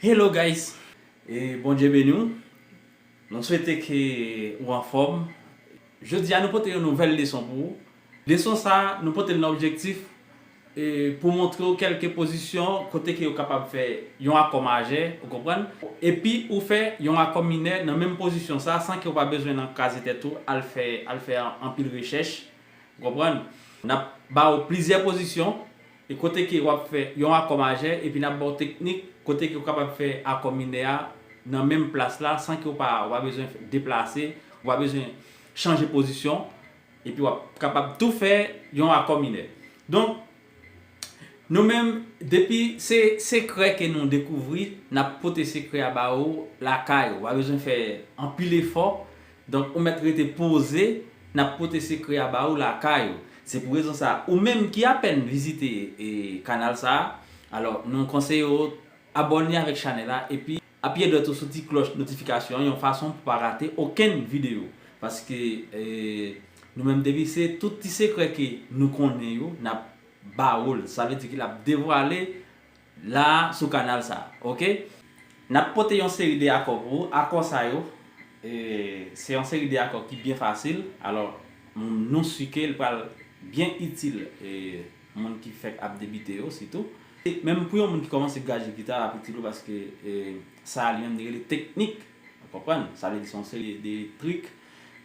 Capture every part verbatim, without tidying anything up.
Hello guys, e Bondye beni w. Nou swete ke ou anfòm. Jodi a nou pote yon nouvèl leson pou ou. Leson sa a, nou pote l nan objektif e, pou montre w kèlke pozisyon kote ke yo kapab fè yon akò majè, ou konprann? Epi ou fè yon akò minè nan menm pozisyon sa a san ke w pa bezwen nan kraze tèt ou al fè, al fè anpil rechèch, ou konprann? N ap ba w plizyè pozisyon e kote ke w ap fè yon akò majè epi n ap ba w teknik kote ke w kapab fè akò minè a nan menm plas la san ke w pa, w pa bezwen deplase, w pa bezwen chanje pozisyon. Epi w ap kapab tou fè yon akò minè. Donk, nou menm, depi se sekrè ke nou dekouvri, n ap pote sekrè a ba ou lakay ou. Ou pa bezwen fè anpil efò. Donk, ou mèt rete poze, n ap pote sekrè a ba ou lakay ou. Se pou rezon sa a, ou menm ki apèn vizite e, kanal sa a, alò, nou konseye w abòne avèk chanèl la, epi apiye dwèt ou sou ti klòch notifikasyon an yon fason pou pa rate okenn videyo. Paske, e, nou menm depi se tout ti sekrè ke nou konnen yo, n ap ba ou l. Sa vle di ke l ap devwale la sou kanal sa a, oke? N ap pote yon seri de akò pou ou. Akò sa yo, e, se yon seri de akò ki byen fasil. Alò, nou, nou si ke l pral byen itil, e, moun ki fèk ap debite yo sitou. E menm pou yon moun ki kòmanse gade gita, l ap itil ou paske, e, sa a li menm li rele teknik. Ou konprann? Sa vle di se yon seri de trik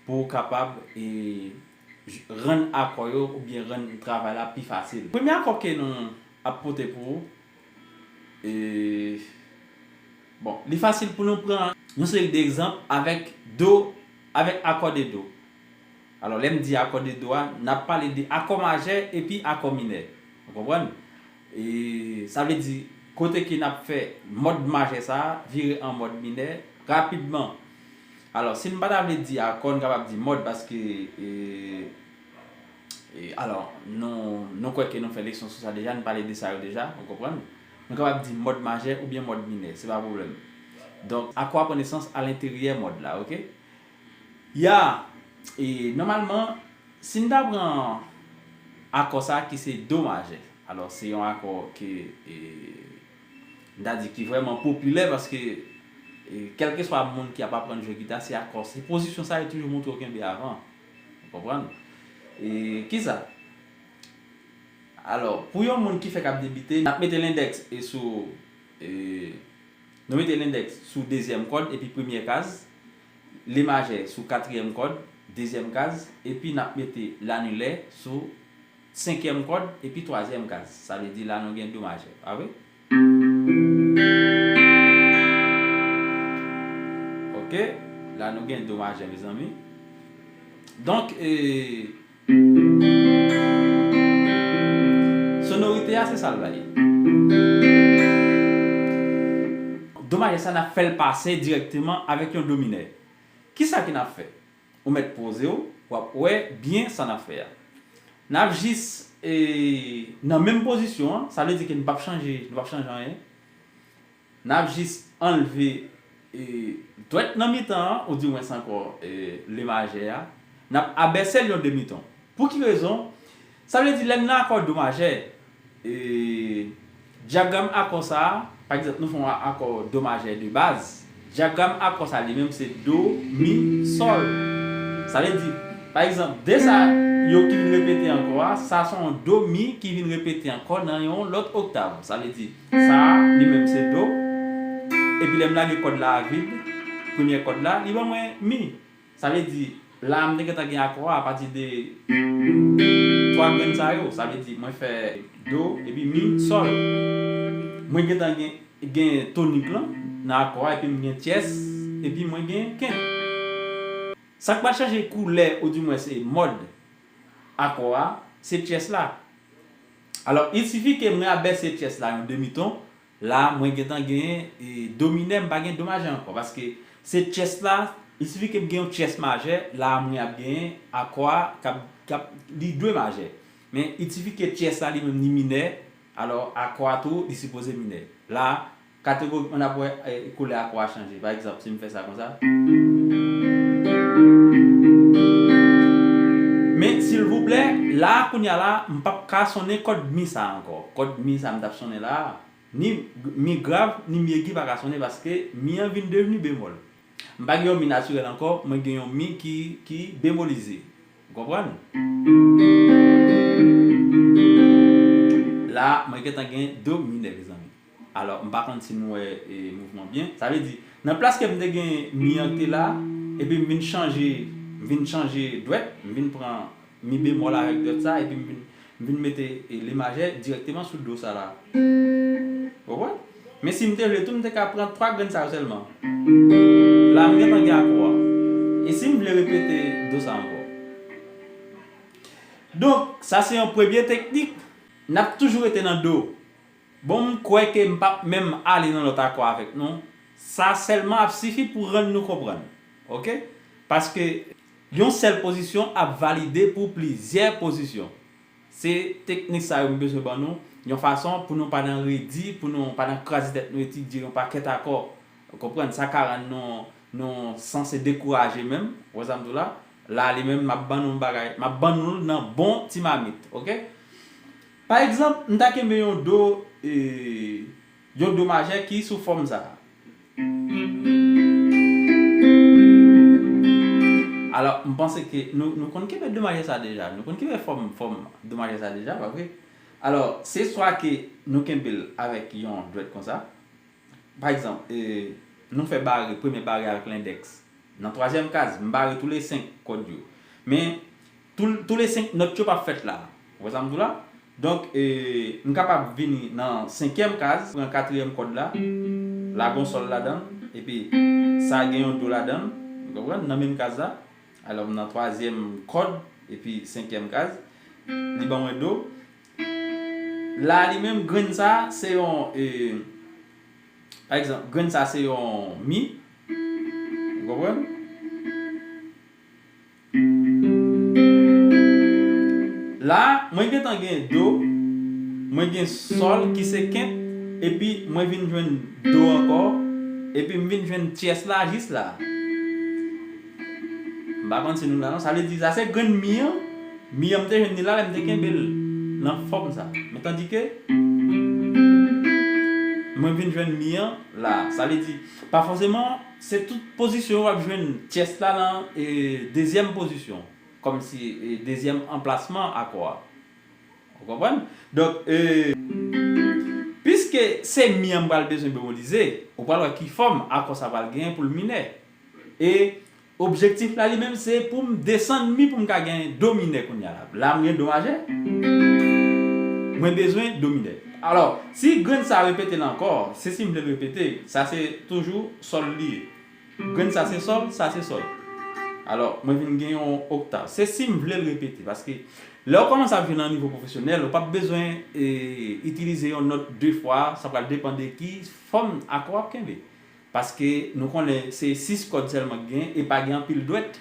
pou w kapab, e, j-, rann akò yo oubyen rann travay la pi fasil. Premye akò ke nou ap pote pou ou, e, bon, li fasil pou nou pran yon seri de egzanp avèk do, avèk akò de do. Alò, lè m di akò de do a, n ap pale de akò majè epi akò minè. Ou konprann? E sa vle di, kote ke n ap fè mòd majè sa a vire an mòd minè rapidman. Alò, si n pa ta vle di akò, n kapab di mòd paske, e, e, alò, nou, nou kwè ke nou fè leson sou sa deja, n pale de sa yo deja, ou konprann? Nou kapab di mòd majè oubyen mòd minè, se pa pwoblèm. Donk, akò a pran nesans alenteryè mòd la, oke? Ya, e nòmalman, si n ta pran akò sa a ki se do majè, alò se yon akò ke, e, n ta di ki vrèman popilè paske, e, kèlkeswa moun ki ap aprann jwe gita, se akò, se pozisyon sa a yo toujou montre w kenbe avan. Ou konprann? E, kisa? Alò, pou yon moun ki fèk ap debite, n ap mete lendèks e sou, e, nou mete lendèks sou dezyèm kòd epi premyè kaz, le majè sou katriyèm kòd, dezyèm kaz, epi n ap mete lanilè sou senkyèm kòd epi twazyèm kaz. Sa vle di la nou gen do majè, pa vre? Oke, la nou gen do majè, mezanmi. Donk, e, sonorite a, se sa l bay. Do majè sa, n ap fè l pase dirèkteman avèk yon do minè. Kisa ke n ap fè? Ou mèt poze w, w ap wè byen sa n ap fè a. N ap jis, e, nan menm pozisyon an, sa vle di ke n p ap chanje, nou p ap chanje anyen. N ap jis anlve, e, dwèt nan mitan an, oudimwens ankò, e, le majè a. N ap abèse l yon demiton. Pou ki rezon? Sa vle di lè n nan akò do majè, e, dyagram akò sa a, pa egzanp, nou fè yon akò do majè de baz, dyagram akò sa a li menm se do, mi, sòl. Sa vle di, pa egzanp, de sa yo ki vin repete ankò a, sa se yon do, mi ki vin repete ankò nan yon lòt oktav. Sa vle di, sa a, li menm se do. Epi lè m lage kòd la a vid, premyè kòd la, li ban mwen mi. Sa vle di, la a m te gentan gen akò a apati de twa grenn sa yo. Sa vle di, mwen fè do, epi mi, sòl. Mwen gentan gen, gen tonik lan nan akò a, epi m gen tyès, epi mwen gen kent. Sa k pral chanje koulè, oudimwens se mòd akò a, se tyès la. Alò, il sifi ke mwen abèse tyès la yon demiton, la, mwen gentan genyen, e, do minè, m pa gen do majè ankò, paske se tyès la, il sifi ke m gen yon tyès majè, la, mwen ap genyen akò a k ap, k ap, li dwe majè. Men, il sifi ke tyès la, li menm, li minè, alò, akò a tou, li sipoze minè. La, kategorikman, n ap wè, e, koulè akò a chanje. Pa egzanp, si m fè sa konsa. Men, silvouplè, la, kounye a la, m p ap ka sonnen kòd mi sa a ankò. Kòd mi sa a m t ap sonnen la a, Ni mi grav, ni mi egi pa ka sonnen paske mi an vin devni bemòl. M pa gen yon mi natirèl ankò, mwen gen yon mi ki, ki bemolize. Ou konprann? La, mwen gentan gen do minè, mezanmi. Alò, m pa konn si nou wè, e, mouvman byen. Sa vle di, nan plas ke m te gen mi an ki te la, epi m vin chanje, m vin chanje dwèt, m vin pran mi bemòl avèk dwèt sa, epi m vin, m vin mete, e, le majè dirèkteman sou do sa la. Ou konprann? Men si m te vle tou, m te ka pran twa grenn sa yo sèlman. La, m gentan gen akò a. E si m vle repete do sa ankò? Donk, sa se yon premye teknik. N ap toujou rete nan do. Bon, m kwè ke m p ap menm ale nan lòt akò avèk nou. Sa sèlman ap sifi pou rann nou konprann. Oke? Paske yon sèl pozisyon ap valide pou plizyè pozisyon. Se teknik sa yo m bezwen ban nou, yon fason pou nou pa nan redi, pou nou pa nan kraze tèt nou etidye yon pakèt akò. Ou konprann? Sa ka rann nou, nou sanse dekouraje menm. Ou wè sa m di w la? La, li menm, m ap ban nou bagay, m ap ban nou l nan bon ti mamit, oke? Pa egzanp, m ta kenbe yon do, e, yon do majè ki sou fòm sa a. Alò, m panse ke nou, nou konn kenbe do majè sa deja. Nou konn kenbe fòm, fòm do majè sa deja, pa vre? Alò, se swa ke nou kenbe l avèk yon dwèt konsa. Pa egzanp, e, nou fè bare, premye bare avèk lendèks. Nan twazyèm kaz, m bare tou le senk kòd yo. Men, tou, tou le senk nòt yo p ap fèt la. Ou wè sa m di w la? Donk, e, m kapab vini nan senkyèm kaz, pran katriyèm kòd la, la gon sòl ladan l, epi sa gen yon do ladan l, ou konprann, nan menm kaz la. Alò, m nan twazyèm kòd, epi senkyèm kaz, li ban mwen do. La, li menm, grenn sa, se yon, e, pa egzanp, grenn sa, se yon mi, ou konprann? La, mwen gentan gen do, mwen gen sòl ki se kent, epi mwen vin jwenn do ankò, epi m vin jwenn tyès la jis la. M pa konn si nou la non. Sa vle di, sa se grenn mi an, mi an m te jwenn li la lè m te kenbe l nan fòm sa. Men tandike, mwen vin jwenn mi an la. Sa vle di, pa fòseman, se tout pozisyon w ap jwenn tyès la nan, e, dezyèm pozisyon. Kòmsi, e, dezyèm anplasman akò a. Ou konprann? Donk, e, piske se mi an m pral bezwen bemolize, ou pral wè ki fòm akò sa pral genyen pou l minè. E objektif la li menm se pou m desann mi pou m ka gen do minè kounye a la. La m gen do majè. Mwen bezwen do minè. Alò, si grenn sa repete la ankò, se si m vle l repete, sa se toujou sòl li ye. Grenn sa se sòl, sa se sòl. Alò, mwen vin gen yon oktav. Se si m vle l repete, paske lè w kòmanse ap jwe nan nivo pwofesyonèl, ou p ap bezwen, e, itilize yon nòt de fwa, sa pral depann de ki fòm akò w ap kenbe. Paske nou konnen se sis kòd sèlman k gen e pa gen anpil dwèt.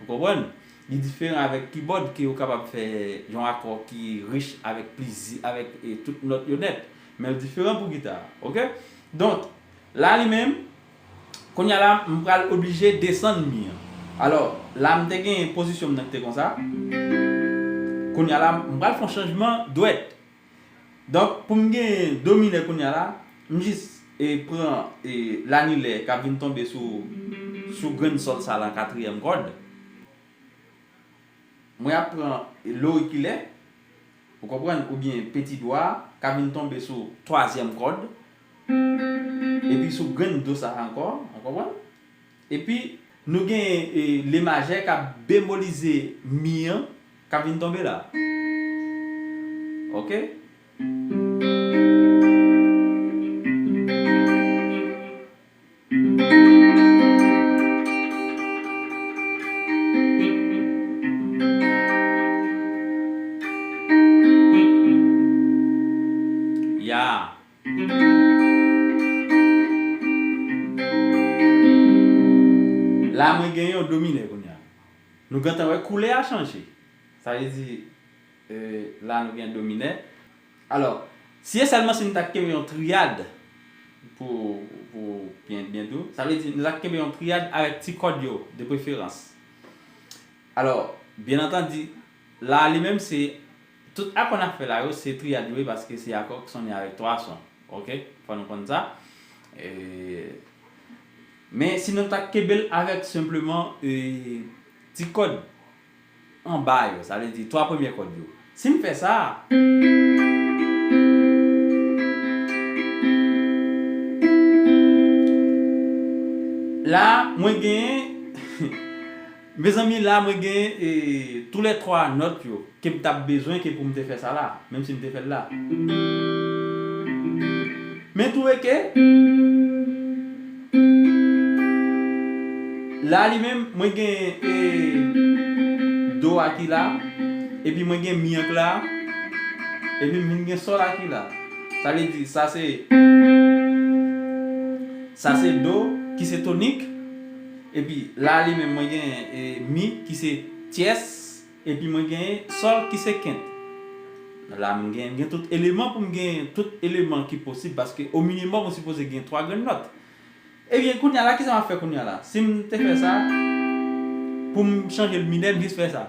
Ou konprann? Li diferan avèk kibòd ke ou kapab fè yon akò ki rich avèk plizi-, avèk, e, tout nòt yo nèt. Men l diferan pou gita a. Oke? Donk, la li menm, kounye a la, m pral oblije desann mi an. Alò, la m te gen pozisyon m nan ki te konsa. Kounye a la, m pral fè yon chanjman dwèt. Donk, pou m gen do minè kounye a la, m jis, e, pran, e, lanilè k ap vin tonbe sou, sou grenn sòl sa la, katriyèm kòd. Mwen ap pran lorikilè, ou konprann, oubyen peti dwa, k ap vin tonbe sou twazyèm kòd, epi sou grenn do sa ankò, ou konprann? Epi, nou gen, e, le majè k ap bemolize mi an, k ap vin tonbe la. Oke? Ya. La, mwen gen yon do minè kounye a. Nou gentan wè koulè a chanje. Sa vle di, e, la nou gen do minè. Alò, si e sèlman si nou ta kenbe yon triyad pou, pou byen, byen di w, sa vle di nou ta kenbe yon triyad avèk ti kòd yo, de preferans. Alò, byen antandi, la li menm se, tout akò n ap fè la yo, se triyad yo ye paske se akò ki sonnen avèk twa son. Ok, fò nou konn sa. E, men si nou ta kenbe l avèk senpleman e, ti kòd anba yo, sa vle di twa premye kòd yo. Si m fè sa, la, mwen genyen, mezanmi, la, mwen genyen e, toulètwa nòt yo ke m t ap bezwen ke pou m te fè sa la, menm si m te fè l la. Men twouve ke la li menm, mwen gen e, do a ki la, epi mwen gen mi an ki la, epi m vin gen sòl a ki la. Sa vle di, sa se, sa se do ki se tonik, epi la li menm mwen gen e, mi ki se tyès, epi mwen gen sòl ki se kent. La m gen, m gen tout eleman pou m gen tout eleman ki posib, paske o minimòm ou sipoze gen twa grenn nòt. Ebyen, kounye a la, kisa m ap fè kounye a la? Si m te fè sa, pou m chanje l minè, m jis fè sa.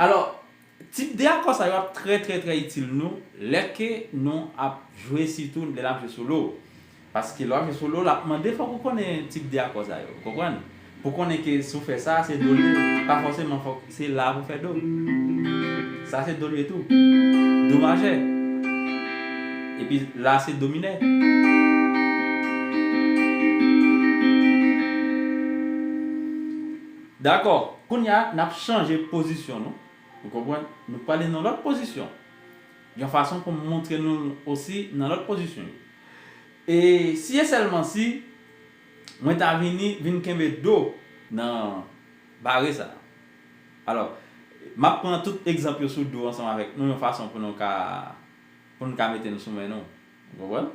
Alò, tip de akò sa yo ap trè, trè, trè itil nou, lè ke nou ap jwe, sitou lè n ap jwe solo. Paske lè w ap jwe solo, l ap mande fòk ou konnen tip de akò sa yo, ou konprann? Pou konnen ke si w fè sa, se do l ye, pa fòseman fòk se la pou fè do. Sa se do l ye tou. Do majè. Epi la se do minè. Dakò, kounye a, n ap chanje pozisyon nou. Ou konprann? Nou prale nan lòt pozisyon. Yon fason pou m montre nou osi nan lòt pozisyon yo. E si e sèlman si mwen ta vini, vin kenbe do nan bare sa. Alò, m ap pran tout egzanp yo sou do ansanm avèk nou yon fason pou nou ka, pou nou ka mete nou sou men nou. Ou konprann?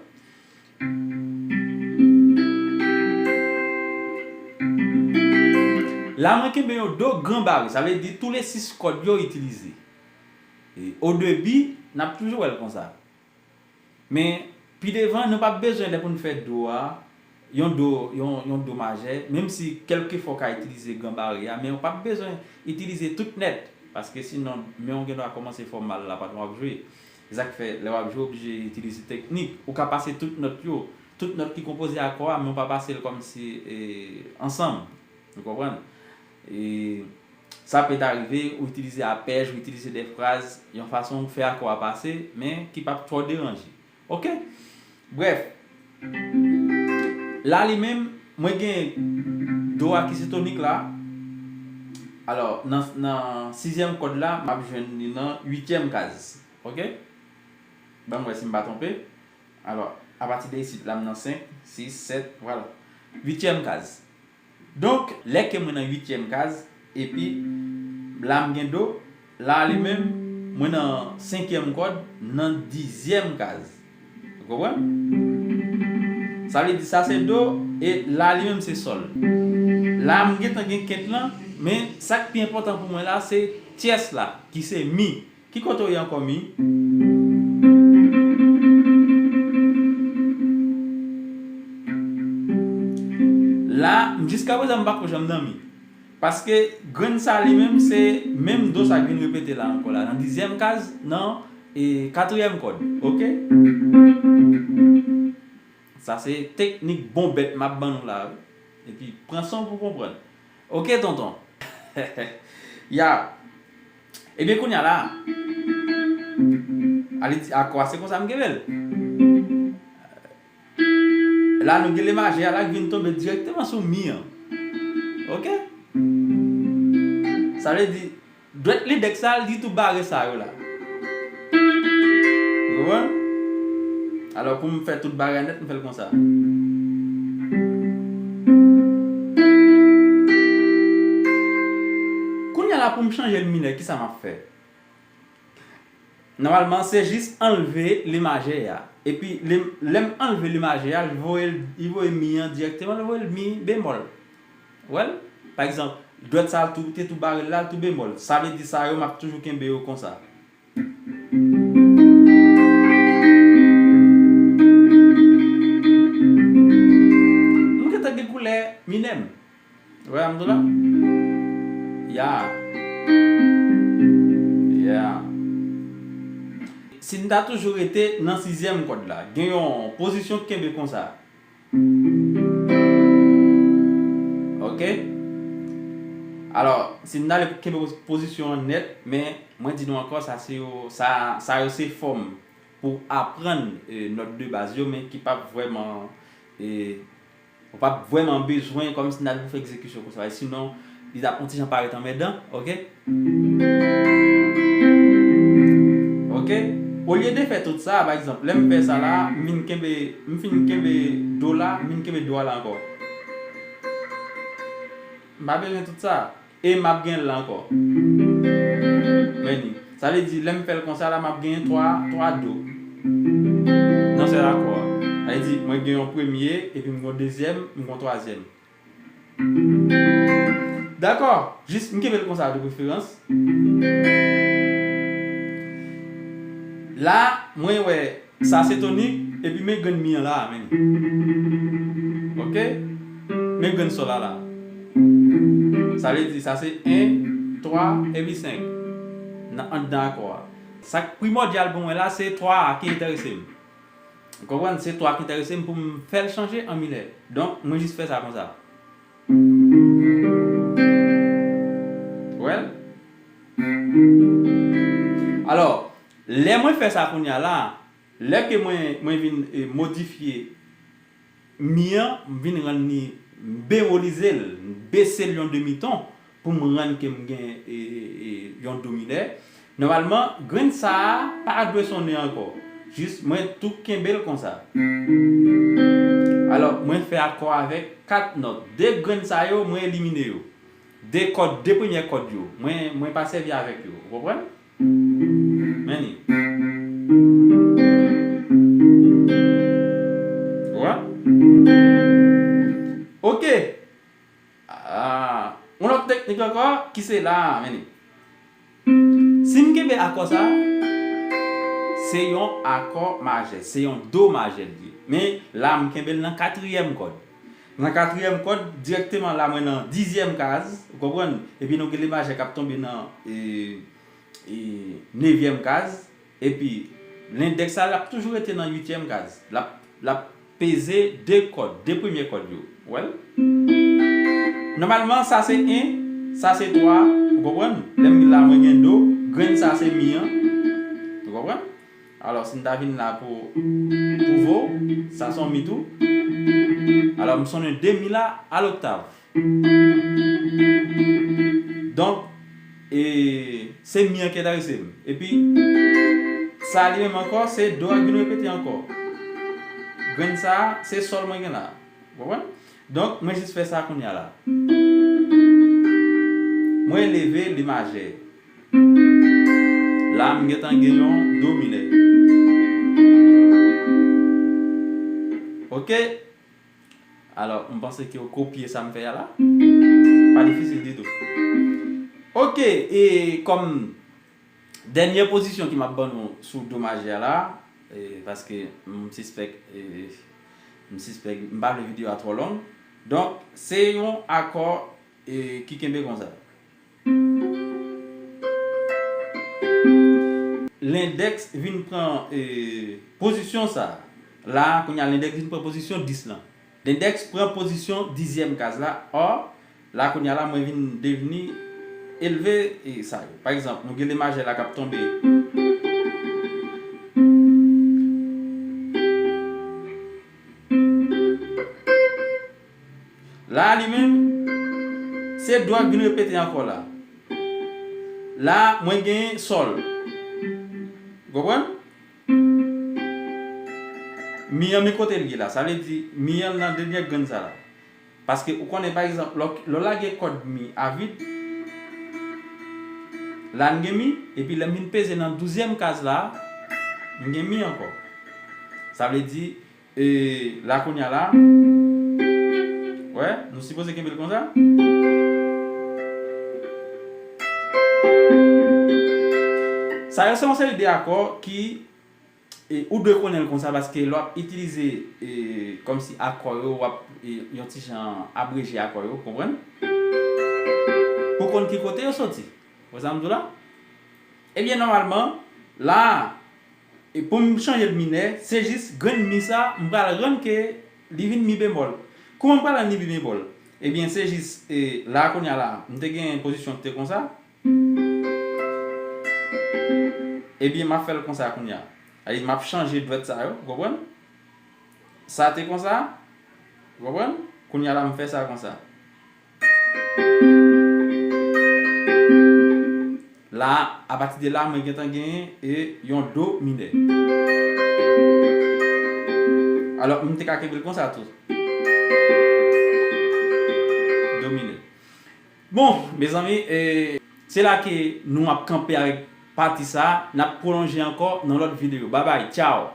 La, mwen kenbe yon do gran bare, sa vle di tou le sis kòd yo itilize. E o debi, n ap toujou wè l konsa. Men, pi devan, nou p ap bezwen lè pou n fè do a, yon do, yon, yon do majè, menm si kèlkefwa w ka itilize gran bare a, men w p ap bezwen itilize tout nèt, paske sinon, men w gen dwa kòmanse fè w mal la pandan w ap jwe. Se sa k fè, lè w ap jwe, w oblije itilize teknik. Ou ka pase tout nòt yo, tout nòt ki konpoze akò a, men w pa pase l kòmsi, e, ansanm. Ou konprann? E, sa pèt arive, ou itilize apèj, ou itilize de fraz, yon fason ou fè akò a pase, men ki p ap twò deranje. Ok? Brèf, la li menm, mwen gen do a ki se tonik la. Alò, nan, nan sizyèm kòd la, m ap jwenn li nan uityèm kaz. Ok? Ban m wè si m pa twonpe. Alò, apati de isit la, m nan senk, sis, sèt, vwala. Uityèm kaz. Donk, lè ke mwen nan uityèm kaz, epi la m gen do, la li menm, mwen nan senkyèm kòd, nan dizyèm kaz. Ou konprann? Sa vle di sa se do, e la li menm se sòl. La m gentan gen kent lan, men sa k pi enpòtan pou mwen la, se tyès la, ki se mi. Ki kote w ye ankò, mi? La, m, jiskaprezan, m pako janm nan mi. Paske grenn sa li menm, se menm do sa k vin repete la ankò la. Nan dizyèm kaz, nan, e, katriyèm kòd. Ok? Sa se teknik bon bèt m ap ban nou la, wi. Epi, pran san w pou w konprann. Ok, tonton. Ya. Ebyen, kounye a la, ale di akò a, se konsa m kenbe l. La, nou gen le majè a la ki vin tonbe dirèkteman sou mi an. Ok? Sa vle di, dwèt li dèk sa, li tou bare sa yo la. Ou konprann? Alò, pou m fè tout bagay nèt, m fè l konsa. Kounye a la, pou m chanje l minè, kisa m ap fè? Nòmalman, se jis anlve le majè a. Epi, le, lè m anlve le majè a, li voye, li voye mi an dirèkteman, li voye l mi bemòl. Ou wè l? Pa egzanp, dwèt sa a tou, te tou bare l la, l tou bemòl. Sa vle di sa yo, m ap toujou kenbe yo konsa. Nou gentan gen koulè minè m. Ou wè sa m di w la? Ya. Ya. Si n ta toujou rete nan sizyèm kòd la, gen yon pozisyon k kenbe konsa. Ok? Alò, si n ta ale kenbe pozisyon an nèt, men mwen di nou ankò, sa se yo, sa, sa yo se fòm pou aprann, e, nòt de baz yo, men ki p ap vrèman, e, ou p ap vrèman bezwen kòmsi n al pou fè egzekisyon konsa. Sinon, li t ap yon ti jan parèt anmèdan, ok? Ok? Olye de fè tout sa, pa egzanp, lè m fè sa la, m vin kenbe, m fin kenbe do la, m vin kenbe do a la ankò. M pa bezwen tout sa. E m ap gen l la ankò. Men li. Sa vle di, lè m fè l konsa la, m ap gen twa, twa do nan sèl akò a. Sa vle di, mwen gen yon premye, epi m gen yon dezyèm, m gen yon twazyèm. Dakò, jis m kenbe l konsa de preferans. La, mwen wè sa se tonik, epi men grenn mi an la a, men. Ok? Men grenn sòl la la. Sa vle di, sa se en, twa, epi senk. Nan anndan akò a. Sa k primòdyal pou mwen la, se twa a ki enterese m. Ou konprann? Se twa ki enterese m pou m fè l chanje an minè. Donk, mwen jis fè sa konsa. Ou wè l? Alò, lè mwen fè sa kounye a la, lè ke mwen, mwen vin, e, modifye mi an, m vin rann li, m bewolize l, m bese l yon demi ton pou m rann ke m gen, e, e, yon do minè. Nòmalman, grenn sa a pa dwe sonnen ankò. Jis mwen tou kenbe l konsa. Alò, mwen fè akò avèk kat nòt. De grenn sa yo, mwen elimine yo. De kòd, de premyè kòd yo, mwen, mwen pa sèvi avèk yo. Ou konprann? Men li. Ou wè? Ok. Ah, yon lòt teknik ankò, ki se la a, men li. Si m kenbe akò sa, se yon akò majè, se yon do majè l ye. Men la, m kenbe l nan katriyèm kòd. Nan katriyèm kòd, dirèkteman la, mwen nan dizyèm kaz, ou konprann? Epi nou gen le majè k ap tonbe nan, e, e, nevyèm kaz. Epi, lendèks la, l ap toujou rete nan uityèm kaz. L ap, l ap peze de kòd, de premye kòd yo. Ou wè l? Nòmalman, sa se en, sa se twa, ou konprann? Lè m la, mwen gen do, grenn sa se mi an. Ou konprann? Alò, si n ta vin la pou, pou vo, sa se yon mi tou. Alò, m sonnen de mi la a loktav. Donk, e, se mi an ki enterese m. Epi, sa li menm ankò, se do a k vin repete ankò. Grenn sa a, se sòl mwen gen la. Ou konprann? Donk, mwen jis fè sa kounye a la. Mwen leve li majè. La, m gentan gen yon do minè. Ok? Alò, m panse ke w kopye sa m fè a la. Pa difisil ditou. Ok, e kòm dènye pozisyon ke m ap ban nou sou do majè a la, e, paske m sispèk, e, m sispèk, m pa vle videyo a twò long. Donk, se yon akò, e, ki kenbe konsa. Lendèks vin pran, e, pozisyon sa. La, kounye a, lendèks vin pran pozisyon dis lan. Lendèks pran pozisyon dizyèm kaz la. Ò, la, kounye a la, mwen vin devni elve, e, sa yo. Pa egzanp, nou gen le majè la k ap tonbe. La, li menm, se do a k vin repete ankò la. La, mwen gen sòl. Ou konprann? Mi an, men kote l ye la. Sa vle di, mi an nan dènye grenn sa la. Paske ou konnen, pa egzanp, lè w, lè w lage kòd mi a vid, la n gen mi, epi lè m vin peze nan douzyèm kaz la, m gen mi ankò. Sa vle di, e, la kounye a la, wè, nou sipoze kenbe l konsa. Sa yo se yon seri de akò ki, e, ou dwe konnen l konsa, paske lè w ap itilize, e, kòmsi akò yo, w ap, e, yon ti jan abreje akò yo, konprann? Pou konn ki kote yo soti. Wè sa m di w la? Ebyen, nòmalman, la a, E pou m chanje l minè, se jis grenn mi sa, m pral rann ke li vin mi bemòl. Kouman m pral rann li mi bemòl? Ebyen, se jis, e, la kounye a la, m te gen pozisyon ki te konsa. Ebyen, m ap fè l konsa kounye a. Sa vle di, m ap chanje dwèt sa yo, ou konprann? Sa te konsa, ou konprann? Kounye a la, m fè sa konsa. La, apati de la, mwen gentan genyen e yon do minè. Alò, m te ka kenbe l konsa tou. Do minè. Bon, mezanmi, e, se la ke nou ap kanpe avèk pati sa, n ap pwolonje ankò nan lòt videyo. Babay, tchaw!